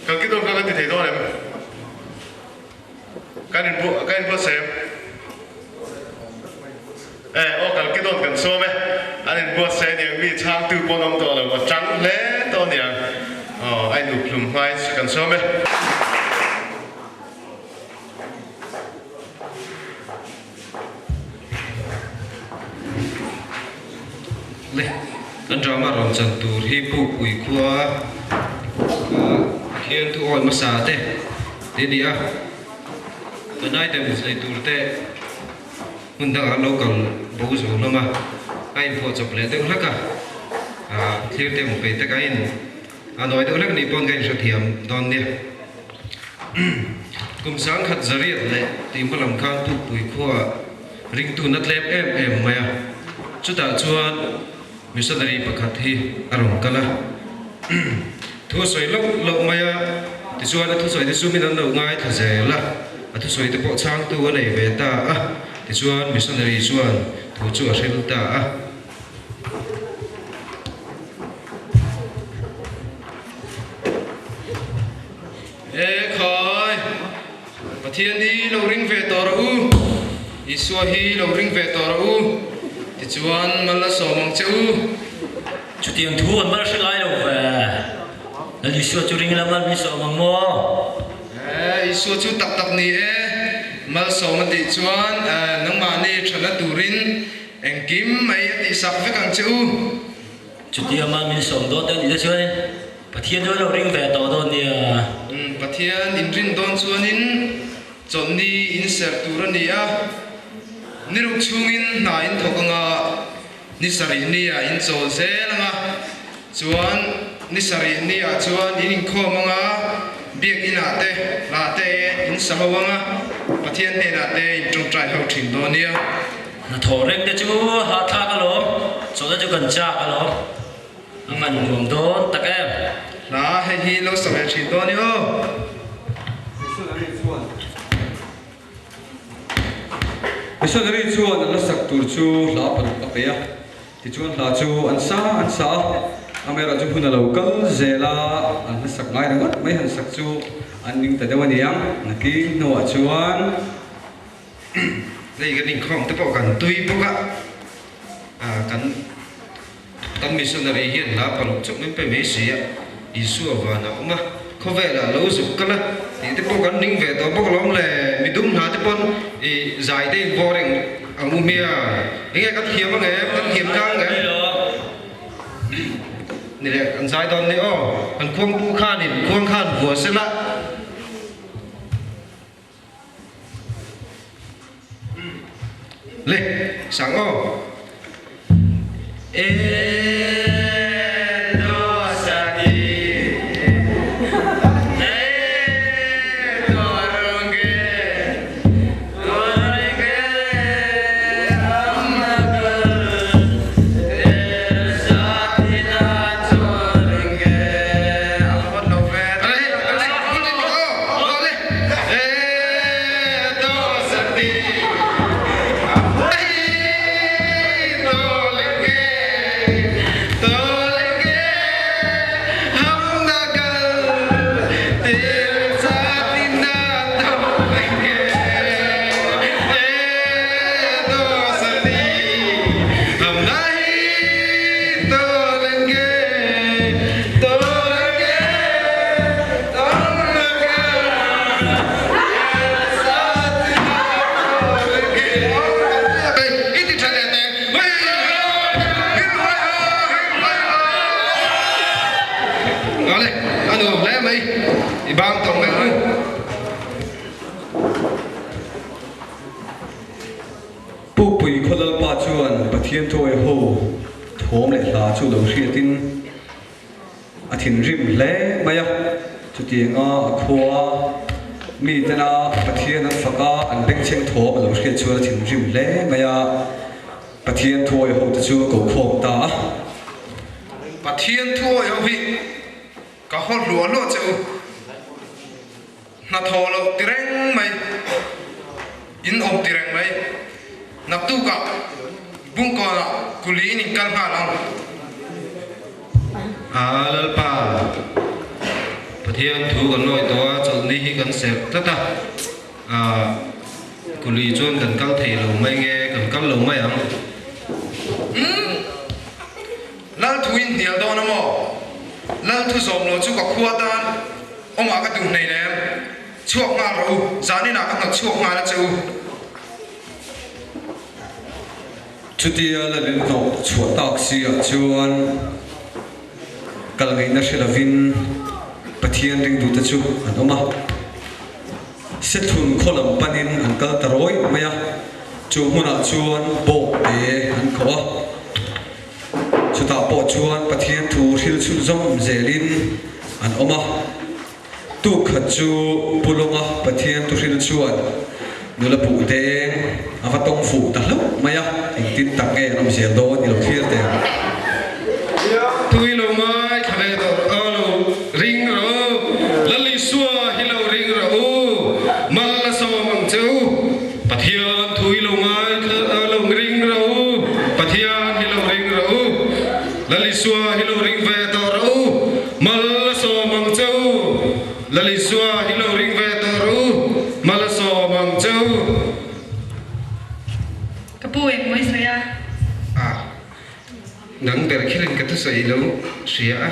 Kalkidon kha kan ti thei dawn em? Kan in kan in buatsaih em? E aw Kalkidon kan sawm e. An in buatsaih aniang mi chhangtu pawn awm tawh lo a chang hle tawh aniang. Aw a in up hlum hmain kan sawm e. Le, kan drama rawn chan tur hi Pukpui khua a hian thu awi hmasa te te ni a, kan item nei tur te hmun dangah an lo kal bo zo hlawm a, a inphuah chawp leh deuh hlek a, thlir te maw peih tak a in a nawi deuh hlek nih pawn ka inhrethiam dawn nia. Kum sangkhat zariat leh tih hma lam khan Pukpui khuaah ringtu na tlem em em mai a, chutah chuan missionary pakhat hi a rawn kal a, thu a sawi loh loh mai a, tichuan a thusawi te chu min an lo ngaithla zel a, a thusawi te pawh chhangtu a nei ve ta a, tichuan missionary chuan thu chu a hril ta a. E khai! Pathian hi lo ring ve tawh rawh u, Isua hi lo ring ve tawh rawh u, tichuan mal a sawm ang che u. Chutiang thu an mal hre ngai lo ve. Lal Isua chu ring ila mal min sawm ang maw? E, Isua chu tak tak ni e, mal sawm a tih chuan nangmahni thatna turin engkim mai a tihsak vek ang che u. Chutia mal min sawm dawn te a nih te chuanin Pathian chu a lo ring ve tawh dawn nia. Umm Pathian in rin dawn chuanin chawlhni in serh tur a ni a, ni ruk chhungin hna in thawk anga ni sarih nia in chawl zel anga, chuan ni sarih nia chuan in inkhawm anga biakinah te hla te in sa ho anga Pathian hnenah te in tawngtai ho thin dawn nia. Hnathawh reng te chu hahthlak alawm, chawlhna chu kan chak alawm, a hman nuam dawn tak em? Hla hei hi lo sa ve thin dawn i aw. Missionary chuan Missionary chuan an la sak tur chu hla paruk a pe a, tichuan hla chu an sa an sa a, amaherawhchu hun a lo kal zel a, an hla sak ngai ringawt mai han sak chu an ning ta deuh a niang, nakin hnuah chuan. Hei kan inkhawm te pawh kan tui bawk a, kan kan missionary hian hla paruk chauh min pe mai si a, Isua van a awm a, khawvelah lo zuk kal a tih te pawh kan ring ve tawh bawk alawm le, midum hna te pawn i zai te in bawr eng ang u hmia, enge kan thiam ang em, kan thiam tlang ang em? Ni le kan zai dawn ni aw, kan khuangpu khanin khuang khan vua sela. Le, sang aw. Pukpui khaw Lalpa chuan Pathian thuawi ho thawm leh hla chu lo hriatin A thinrim hle mai a, chutianga a khua mitena Pathian an fak a, an bengchheng thawm a lo hriat chuan a thinrim hle mai a, Pathian thuawi hote chu a ko khawm ta a. Pathian thuawi ho hi ka haw hluah hluah che u, hnathawh loh ti reng mai, in awm ti reng mai, naktukah Bungkawnah kuli in inkal nghal ang. A Lalpa, Pathian. Pathian thu kan lawi tawh a, chawlhni hi kan serh tlat a, ah kuli chuan kan kal thei lo mai nge, kan kal lo mai ang. Umm. Lal thu in hnial dawn a maw? Lal thu zawm lo chu ka khua tan awmah ka duh hnei lem. Chhuak nghal rawh u, zaninah ka hnawt chhuak nghal a che u. Chutia la lil hnawh chhuah tak si ah chuan kal ngaihna hre lovin Pathian ringtute chu an awm a. Sethun khaw lam panin an kal ta rawih mai a, chu hmunah chuan bawk te an khawh a. Chutah pawh chuan Pathian thu hril chhunzawm zelin an awm a. Tuk khat chu Pu Lawnga Pathian thuhril chuan nula buh deng a va tawng fuh ta hlauh mai a, engtin tak nge an awm zel dawn i lo thlir teh ang. Tui lo ngai thla ve tawh a lo ring rawh u, Lal Isua hi lo ring rawh u, mal a sawm ang che u, Pathian thui lo ngai thla a lo ring rawh u, Pathian hi lo ring rawh u, Lal Isua hi lo ring ve tawh rawh u, Mal a sawm ang che u, Lal Isua hi lo ring ve tawh rawh u, mal a sawm ang che u. Ka pu eng mawi sawi a. A, nang ber khirin ka thusawi lo hria a,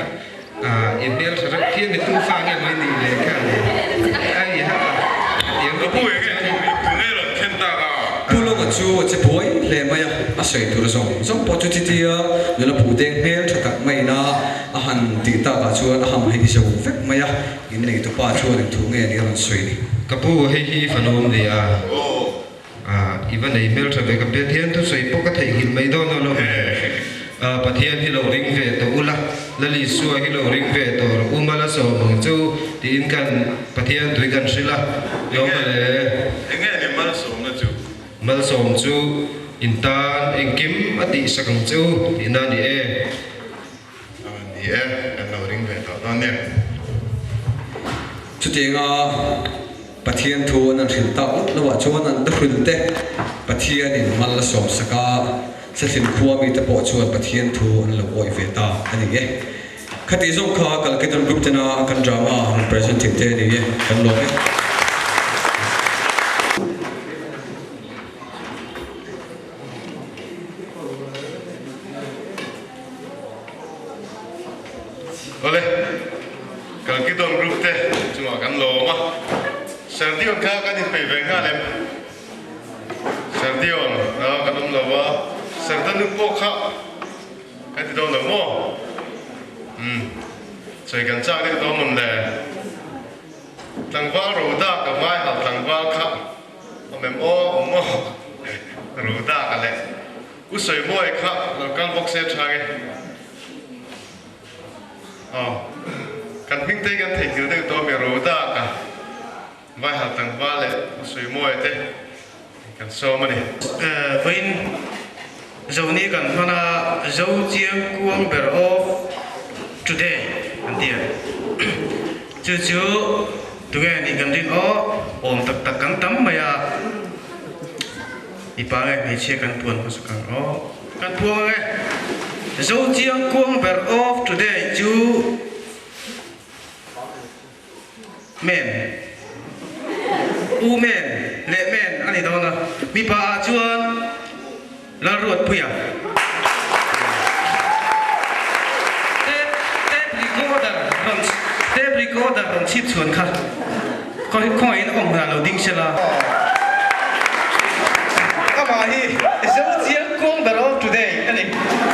a i hmel tha reuh phian i tu fa nge mawi nih leh kha le, ai ha a, tiang Ka pu eng nge tu nge rawn khen tak a? Pu Lawnga chu a che buai hle mai a, a sawi tur zawng zawng pawh chu chitia nula buh deng hmel tha tak maiin a A han tih takah chuan a ham hei zo vek mai a, in neitupa chuan eng thu nge ni a rawn sawi ni. Ka pu, hei hi i fanawm ni a, i va nei hmel tha ve, ka Pathian thusawi pawh ka theihnghilh mai dawn a lo. Pathian hi lo ring ve tawh ula, Lal Isua hi lo ring ve tawh rawh u, mal a sawm ang che u tiin kan Pathian tui kan hrilh a, lawm ale. Enge ni malsawmna chu? Malsawm chu in tan engkim a tihsak ang che u tihna a ni e. Ni e, kan lo ring ve tawh dawn nia. Chutianga Pathian thu an han hrilh tak lawk lohah chuan an hrilh te Pathianin mal a sawmsak a, Sahlin khua mite pawh chuan Pathian thu an lo awih ve ta a ni e. Khati zawng kha Kalketan Group tena kan drama rawn present thei te a ni e, kan lawm e. Awle, Kalkidon group te chungah kan lawm a, Serdion kha kan inpeih ve nghal em? Serdion a kan awm lo a, Serdanu pawh kha kan ti dawn lo maw? Umm, sawi kan chak deuh tawh mawn le? Tlangval Roda ka vai hal tlangval kha awm em aw, awm maw? Roda ka leh. U Sawimawi kha lo kal bawk se tha nge? Aw, kan hming te hi kan theihnghilh deuh tawh a mi Roda ka Vaihal tlangval leh U Sawimawi te kan sawm a ni. Vawiin Zoni kan hman a, Zo chiang kuang ber of today an ti a. Chu chu tunge nih kan rin aw, awm tak tak kan tam mai a. Mipa nge hmeichhia kan puan hmasa kang aw. Kan puang ang e. Zo chiang kuang ber of today chu men u men leh men a ni dawn a. Mipa ah chuan Lalruatpuia. Tape tape recorder rawn tape recorder rawn chhip chhuan kha khawngaih in awm hmunah lo ding sela. Amah hi Zo chiang kuang ber of today a ni.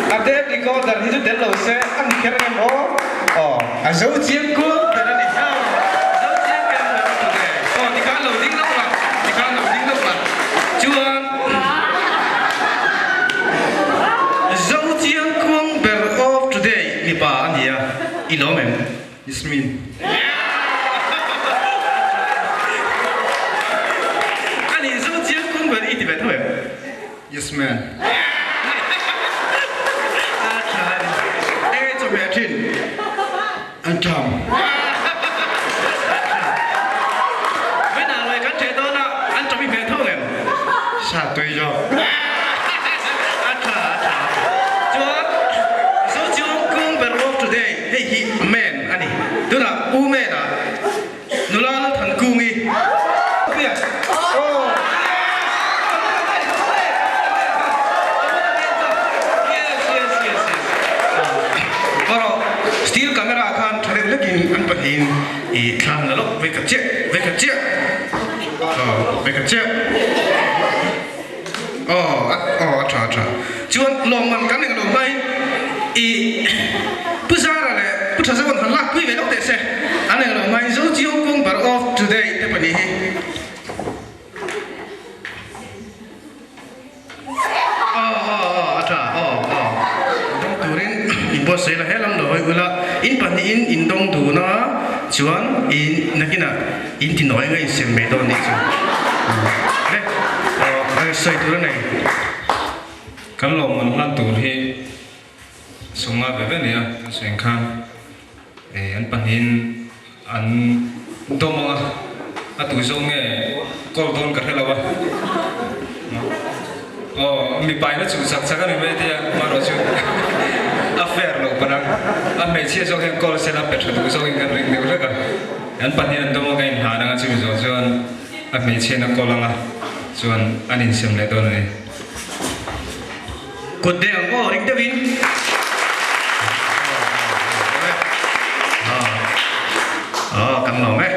A tape recorder hi chu tel lo se a ni kher em aw. Aw a Zo chiang kuang ber a ni. Zo chiang kuang ber of today. Aw tikhan lo ding lawk la tikhan lo ding lawk la chuan. Zo chiang kuang ber of today mipa a ni a, i lawm em? Ismin. A nih zo chiang kuang ber i ti ve tho em? Yes man. A tha a ni. Enge chawhmeh thin? An tham. Vawiinah lawi kan ṭeh dawn a, an ṭawm i hmeh tho em? Sa tui zawk. A ṭha, a ṭha. Chuan, Zo Chiung Kung ber of today, hei hi man a ni. Tunah U man ah. Nula Lalthankungi. Steel camera khan tha deuh hlekin an pahnihin i thla han la lawk vei khat chiah vei khat chiah aw vei khat chiah aw aw a tha a tha chuan lawmman kan englo hmain i Pu Zara leh Pu Thazawn han lakpui ve lawk teh se an englo hmain Zochiang Kung bar of today te pahnih hi. Aw aw aw a tha aw aw dawng turin in buatsaih la helam lo hawi ula in pahnihin in dawng dun a chuan in nakinah in ti nawi anga in sem mai dawn nih chu le aw sawi tur a nei. Kan lawmman hlan tur hi Sawmnga ve ve nia an sawi khan an pahnihin an dawm ang a, a tu zawk nge call dawn ka hre lo a, aw mipa in a chuh chak chak a ni mai tia amaherawh chu a fair lo palh ang, a hmeichhia zawk hian call sela pe tha duh zawkin kan ring deuh hlek a, an pahnihin an dawm a ka inhlan ang a chumi zawh chuan a hmeichhia in a call ang a chuan an insem leh dawn a ni. Kut deh ang aw ring deuhin. Aw kan lawm e.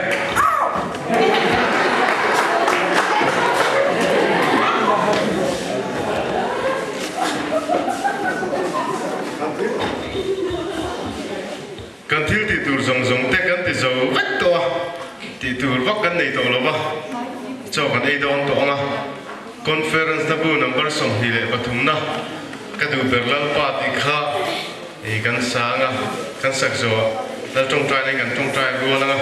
Kan thil tih tur zawng zawng te kan ti zo vek tawh a, tih tur vak kan nei tawh lo va, chaw kan ei dawn tawh ang a. Conference na bu number 23 na ka duh ber Lalpa tih kha i kan sang a, kan sak zawh Lal tawngtai nen kan tawngtai rual ang a.